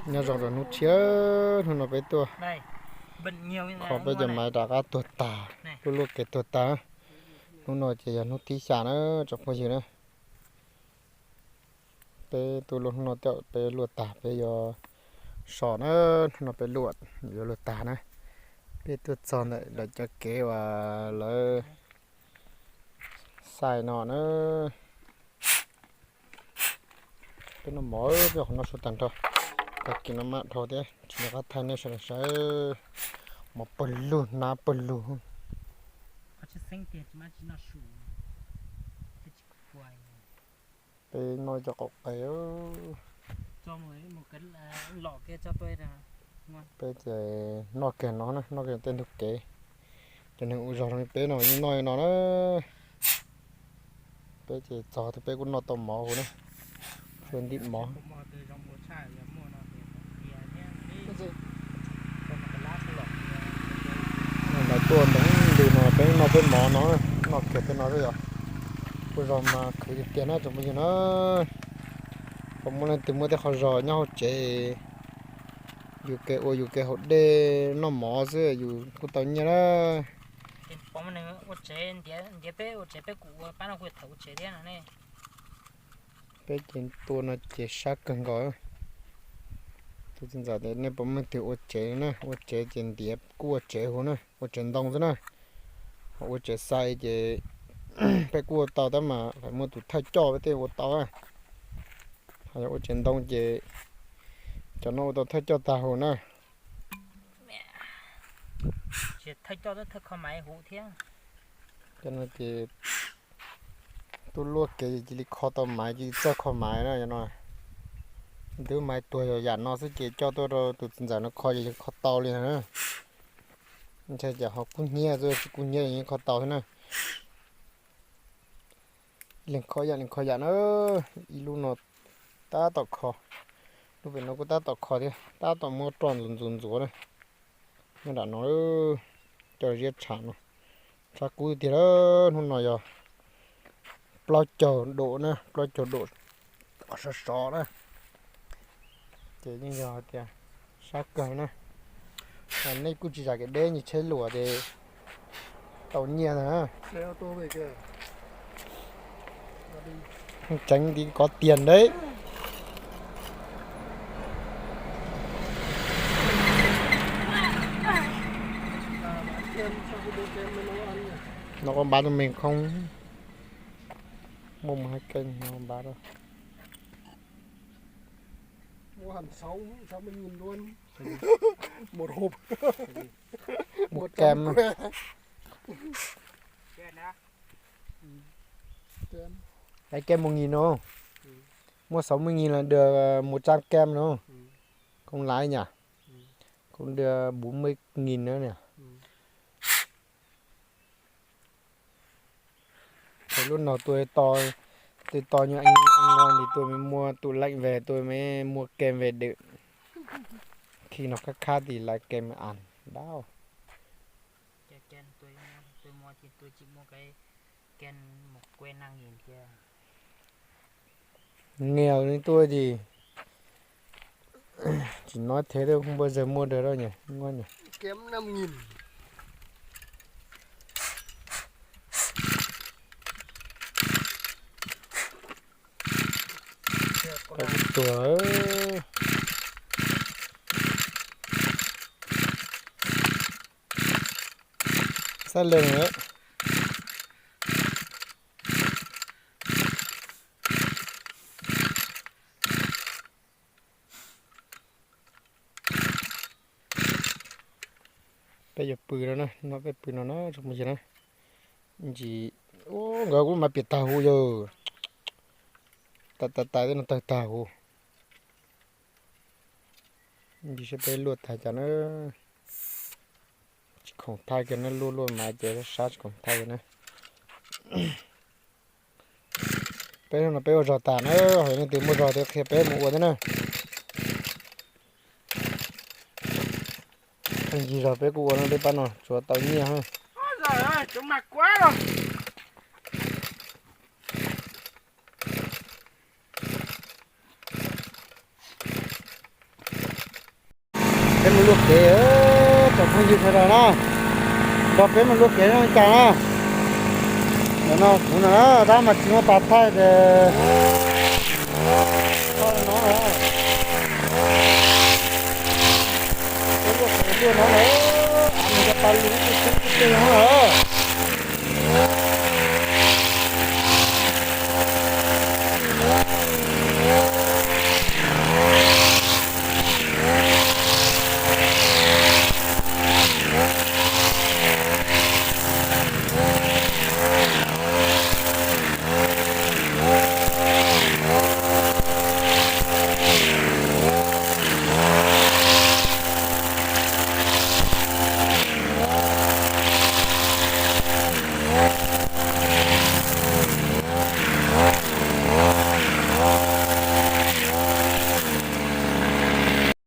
Nyob zoo rau hnub tshiab, hnub no peb tuaj kho peb cov maiv rov qab tuag tag, luaj luaj kev tuag tag. Hnub no ces yog hnub thib xya na tsoom phooj ywg na. Peb tuaj luaj hnub no tej zaum peb luaj tag peb yuav so na, hnub no peb luaj yuav luaj tag na. Peb tuaj txog ntawm lawv cov kev uas lawv xais no na. Peb noj mov, peb qhov noj su tag nrho, tag kis no maj dhau thiab tsis nco qab thaij nej sawv daws saib. Mov pawg lug, hnab pawg lug. Peb noj cov qaum qe. Peb ces noj kiag no na, noj kiag tej ntug kev, cov neeg ua zog zoo li peb no yeej noj li no na. Peb ces txog twg peb kuj noj tau mov huv na, fij ntim mov. Lawv tuaj ntoo ntws no peb noj peb mov no, noj kiag tej no xwb yom. Ua zog mas khwv tiag tiag na tsoom phooj ywg na. Thaum muaj leej twg muaj tej qhov zog nyob hauv tsev, yus kev ua yus kev haus dej noj mov xwb yus kuj tau nyiaj na. Peb ces tuaj no ces sab kawg nkaus. Tus txiv ntxawm tias nej puas muaj leej twg ua tsev na, ua tsev ces ntiav kuj ua tsev huv na, ua tsev ntoo xwb na. Ho ua tsev xais ces peb kuj ua tau tab mas phải muaj tus thawj coj peb thiaj ua tau. Ho yog ua tsev ntoo ces cov no ua tau thawj coj tag huv na. Cov no ces tuaj luaj kev cia li kho tau maiv, cia li txawj kho maiv na no. Twb maiv tuag yog yam no xwb ces coj tuaj rau tus txiv ntxawm no kho ces yeej kho tau li na. Ntshai cas ho kub hnyiab xwb, tsis kub hnyiab yeej kho tau xwb na. Leej kho yam leej kho yam na. Ib lub no tab tom kho, lub pem no kuj tab tom kho thiab, tab tom muab roj ntxuav ntxuav ntxuav na. Nyob nram no coj ziab tsham no, tshab kub tiag. Hnub no yog plaub caug dum na, plaub caug dum sov sov na. Ces yeej yog hais tias sab kawg na. Nej kuj tsis zam kev deb nyias tsheb luam ces tau nyiaj ntag. Tseev ti kov tiag ntawd. No koj npaj rau me khoob, muaj mus hais keej no npaj rau. Muaj kem, hais kem một nghìn no, mua sáu mươi nghìn là được một trăm kem no, không lái nhỉ, cũng được bốn mươi nghìn nữa nè. Lub no tôi to, tôi to như anh, anh Ngoan thì tôi mới mua tủ lạnh về, tôi mới mua kem về đựng. Khi nó khát khát thì lấy kem ăn. Đau. Nghèo nên tôi thì chỉ nói thế thôi, không bao giờ mua được đâu nhỉ, Ngoan nhỉ. Tuag. Sab leeg. Peb yuav pw no na, no peb pw no na tsoom phooj ywg na. Ntsis, nkawd kuj mas piam tag huv yog. Tais tais tais tej no tawg tag huv. Ntsis saib peb luaj tag cas na. Tsis khoom thaij kiag na, luaj luaj mas ces sab tsis khoom thaij kiag na. Peb no peb ua zog tas na, ho yog leej twg muaj zog thiab qhia peb mus ua thiab na. Ncig zog peb kuj ua no, peb pab no tsuav tau nyiaj. Peb mus luaj kev, tsoom phooj ywg sawv daws na, nrog peb mus luaj kev zoo li cas na. Ntawm no kuv no na, tab mas tsis muaj pas thaij ces thaij no na. Peb luaj kev luaj no na, av mus rau tas li ib tug tub ib tug no na.